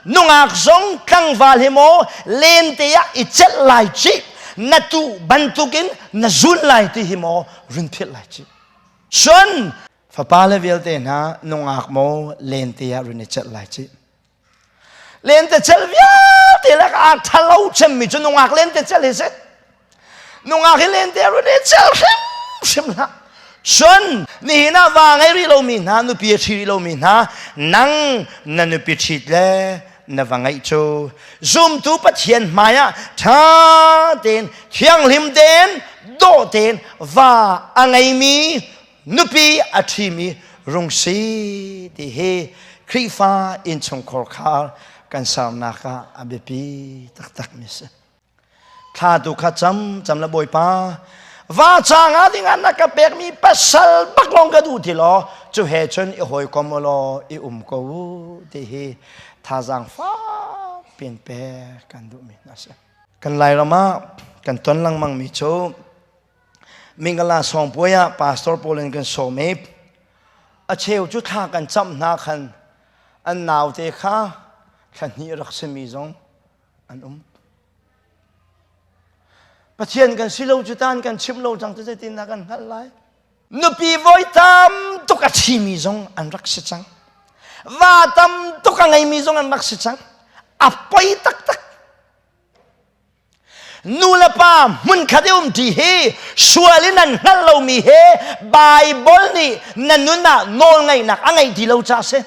nungak zong tlangval hi maw lente ah i celh lai cih na tu bantukin na zun lai ti hi maw run philh lai cih. Cun fapa le vialte hna nungak maw lente ah run i celh lai cih. Lentecelh vialte lak ah ṭhalo cemmi cu nungak lentecelh hi si. Nungak hi lente run i celh hrimhrim hlah. Cun nihin ah va ngei rih lomi hna, nupi a ṭhi rih lomi hna, nang na nupi ṭhit le na va ngeih cu zumtu Pathian hmai ah ṭha tein thianghlim tein dawh tein va a ngeimi nupi a ṭhimi rung si ti hi Khrihfa innchungkhar khar kan sernak ah a biapi taktakmi si. Thla tu kha cam cam le Bawipa va ca nga ding ah na ka pekmi pasal bak lawng ka duh ti law cu he cun i hawikom u law i um ko u ti hi thazaang fak piin pek kan duhmi hna si. Kan Lairam ah kan ton lengmangmi cu Mingala sawngpuai ah pastor pawl in kan sawm i a cheu cu thla kan camh hna khan an naute kha thla hnih rak simi zong an um. Pathian kan si lo cu tan kan chim lo cang cu zeitin dah kan hngalh lai? Nupi voi tam tuk a ṭhimi zong an rak si cang. Va tam tuk a ngeimi zong an rak si cang. A poi taktak. Nu le pa hmunkhat i umṭi hi sual in an hngalh lomi he Baibal nih na nun ah nawlngeihnak a ngeih ti lo caah a si.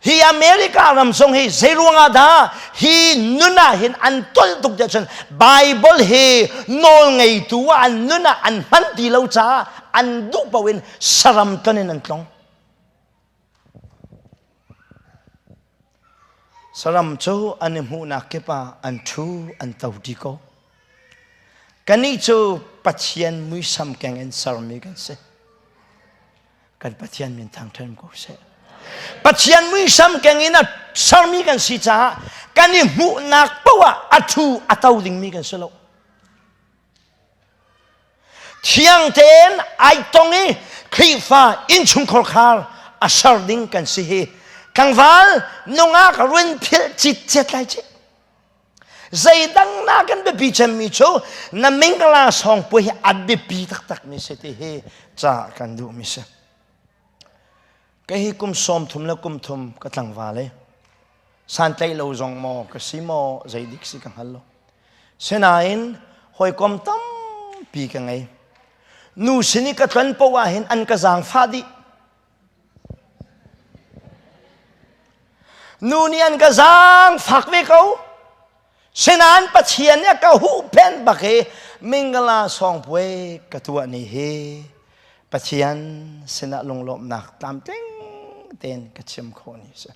Hi America ram zong hi zei ruangah dah hi nun ah hin an tolh tuk tiah cun Baibal hi nawlngeitu ah an nun ah an hman ti lo caah an duh paoh in saram ton in an tlong. Saram cu an i hmuhnak kip ah an ṭhu an to ṭi ko. Kannih cu Pathian muisam keng in sermi kan si. Kan Pathian min thangṭhat ko seh. Pathian muisam keng in a sermi kan si caah kan i hmuhnak paoh ah a ṭhu a to dingmi kan si lo. Thiang tein ai tong i Khrihfa innchungkhar khar a ser ding kan si hi tlangval nungak run philh citcet lai ci. Zeidang na kan biapi cemmi cu na mingla sawngpui hi a biapi taktak mi si ti hi ca kan duh mi si. Kei hi kum 30 le kum thum ka tlangval e. Santlaih lo zong maw ka si maw zeidik si ka hngal lo. Sinain hawikom tampi ka ngei. Nu sin i ka tlon poah ah hin an ka zaangfah dih. Nu nih an ka zaangfak ve ko. Sinain Pathian nih a ka huhphenh bak i mingala sawngpuai ka tuah ni hi Pathian sinah lunglawmhnak tlamtling tein ka chim khawh ni si.